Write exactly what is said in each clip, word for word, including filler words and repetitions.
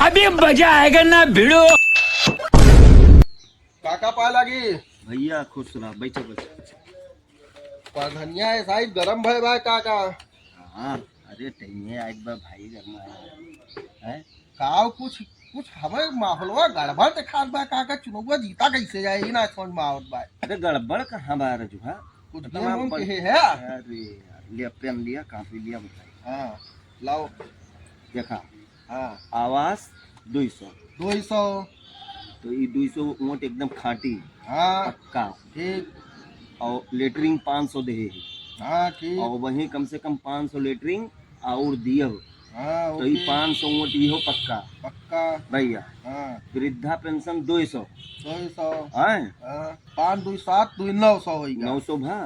अभी मजा आएगा ना भिड़ो। काका पाए लागी। भैया खुश रहा, बैठो, बैठो। परधनिया है साहिब, गरम भय बा काका। हाँ, अरे टहिए आइल बा भाई, गरमा है। काव कुछ, कुछ हमें माहौलवा गड़बड़ देखात बा काका, चुनौवा जीता कैसे जाए, ई ना समझ में आवत बा। अरे गड़बड़ कहाँ बा रजुआ? कुछ इतना गेम वेम बड़-, के है? अरे यार, लिया पेन लिया, कॉपी लिया, बताइए। हाँ, लाओ। देखा, हाँ। आवास दुई सौ। दुई सौ। तो ई दुई सौ वोट एकदम खाटी। हाँ। पक्का। ठीक। और लेटरिन पाँच सौ देहे ही। हाँ, ठीक। और वहीं कम से कम पाँच सौ लेटरिन और दियो। हाँ, तो ई ओके। पाँच सौ वोट ई हो पक्का। पक्का। भैया। हाँ। वृद्धा पेंशन दुई सौ। दुई सौ। हाँ। हाँ। पाँच दुई सात, दुई नौ सौ होई का? नौ सौ भा।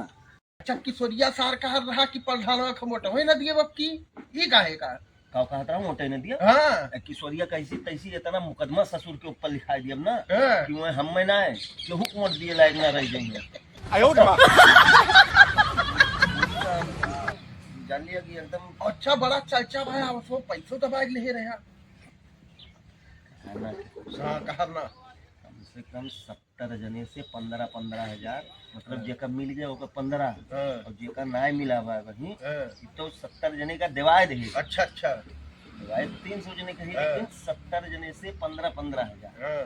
अच्छा, किशोरिया सार कहा रहा कि प्रधानवा के मोटवे न दिए बबकी, ई काहे का? का कहत रहा, मोटे न दिया? हाँ। ए, किशोरिया कैसी तैसी इतना मुकदमा ससुर के ऊपर लिखाई दिया ना हाँ। कि वह हम में ना है, केहू के मोट दिए लायक ना रह जाएंगे। आयो रे माँ। जान लिया कि एकदम अच्छा बड़ा चर्चा भाई, आप सो पैसों दबा ले रहे हैं। कहना हाँ, कहा ना। कम से कम सत्तर जने से पन्द्रह, पन्द्रह हजार, मतलब हाँ। जेकर मिल गया ओकर पन्द्रह, हाँ। और जेकर नाय मिला बा अभी, हाँ। तो सत्तर जने का देवाय दे। अच्छा, अच्छा। देवाय तीन सौ जने कही, हाँ। लेकिन सत्तर जने से पन्द्रह, पन्द्रह हजार। हाँ।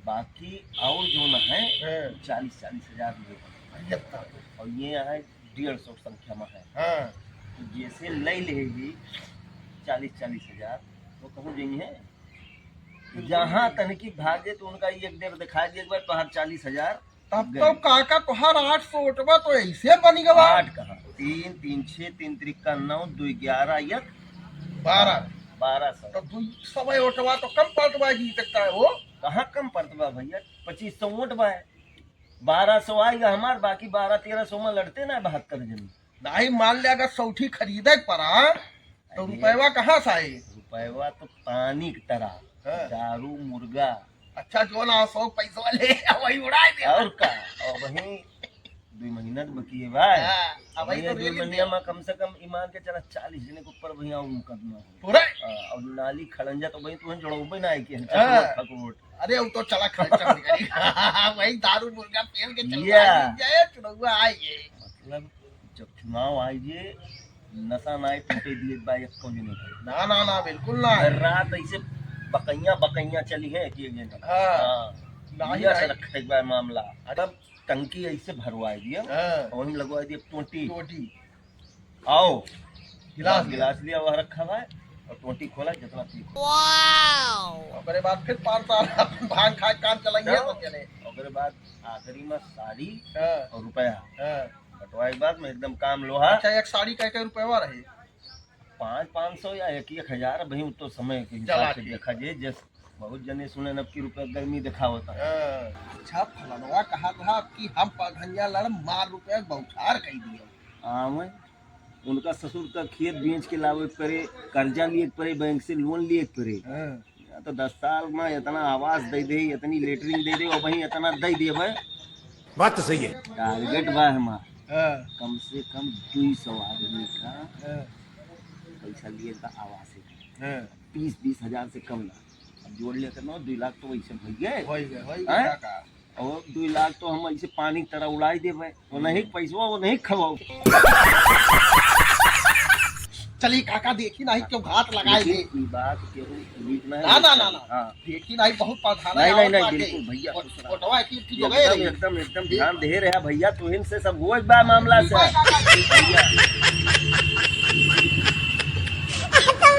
बाकी और जो ना है, हाँ। चालीस, चालीस हजार लोग। अरे बाप रे। और ये यहाँ डेढ़ सौ संख्या में है। हाँ। तो जैसे ले लेगी चालीस, चालीस हजार, तो कहूँ जइहैं। जहाँ तनकी भागे तो उनका एक डेढ़ दिखाई दे, एक बार तोहार चालीस हजार तब गए। तो काका तोहार आठ सौ वोटवा तो ऐसे बन गवा। आठ कहाँ? तीन, तीन छः, तीन त्रिका नौ, दुई ग्यारह, एक बारह। बारह सौ। तो दुई सौ वोटवा तो कम पड़त बा जीतता है वो। कहाँ कम पड़त बा भैया? पच्चीस सौ वोट बा। बारह सौ आएगा हमार, बाकी बारह तेरह सौ में लड़ते ना बहत्तर जन। नहीं, मान ले अगर सौठी खरीदे के पड़ा, तो अरे, रुपयवा कहाँ से आई? रुपयवा तो पानी की तरह, हाँ। दारू, मुर्गा। अच्छा, जो ना सौ पैसवा ले, वही उड़ाए दे। और का? और वहीं दुई महीना तो बाकी है भाई। हाँ, अब वहीं तो दुई रेलिंग महीना दे। में कम से कम ईमान के चला चालीस जने के ऊपर वहीं और मुकदमा हो। पूरा? हाँ, और नाली खड़ंजा तो वहीं तुहन जोड़ौबे ना आई कि हम हाँ। चकरोट फकरोट। अरे, वो तो चला खर्चा भी करी। वही दारू मुर्गा पेल के चल या। जाए, चुनौआ आए ये। मतलब, जब चुनाव आए ये, नशा ना टूटे दिए बा एक कौन नहीं। ना, ना, ना, बिल्कुल ना। हर रात ऐसे बकैया, बकैया चली है कि ये हाँ। हाँ। ना ही, बिया ना से ही। रखे एक बार मामला। तब टंकी ऐसे भरवाई दिया हाँ। और वहीं लगवाई दिया टोटी। टोटी। आओ। गिलास गिलास लिया, वह रखा हुआ है और टोटी खोला, जितना पी। ओकरे बाद फिर पाँच साल अपन भांग खा के काम चलाइए हाँ। सब जने। ओकरे बाद आखिरी में साड़ी हाँ। और रुपया। हाँ। बंटवाए के बाद में एकदम काम लोहा। अच्छा, एक साड़ी कै कै रुपया रहे? पाँच, पाँच सौ या एक, एक हजार, भाई, तो समय के हिसाब चला से ठीक। देखा जे, जस बहुत जने सुने न कि रुपया गर्मी दिखावता। हाँ। अच्छा, फलनवा कहा था कि हम पगहनिया लड़ मार रुपया बौछार कई दिए। आवे, उनका ससुर का खेत बेच के लावे के परे, कर्जा लिए के परे, बैंक से लोन लिए के परे। हाँ। या तो दस साल में इतना आवास दे दे, इतनी लेटरिन दे दे, और वहीं इतना दे दे भाई। बात तो सही है। टारगेट बा हमार। हाँ। कम से कम दुई सौ आदमी का हाँ। पैसा लिए का आवास है। हाँ। बीस, बीस हजार से कम ना। अब जोड़ लिया करना, दुई लाख तो वैसे भई गए। होई गए, होई गए, हैं? का, का? और दुई लाख तो हम ऐसे पानी की तरह उड़ाई देबे। वो नहीं पैसवा, वो नहीं खवाओ। चली काका, देखी नहीं क्यों घात लगाए लेकिन दे। ई बात केहू लीक ना है, ना, ना, ना, ना। हाँ। देखी नहीं, बहुत प्रधान है, नहीं, नहीं, और नहीं, बाकी बिल्कुल भैया, वो-, खुश रहो। फोटोवा की, की एकदम, जगह है। एकदम, एकदम ध्यान दे रहे भैया, तू इनसे सब हुआ एक बार मामला से। काका, काका। भैया।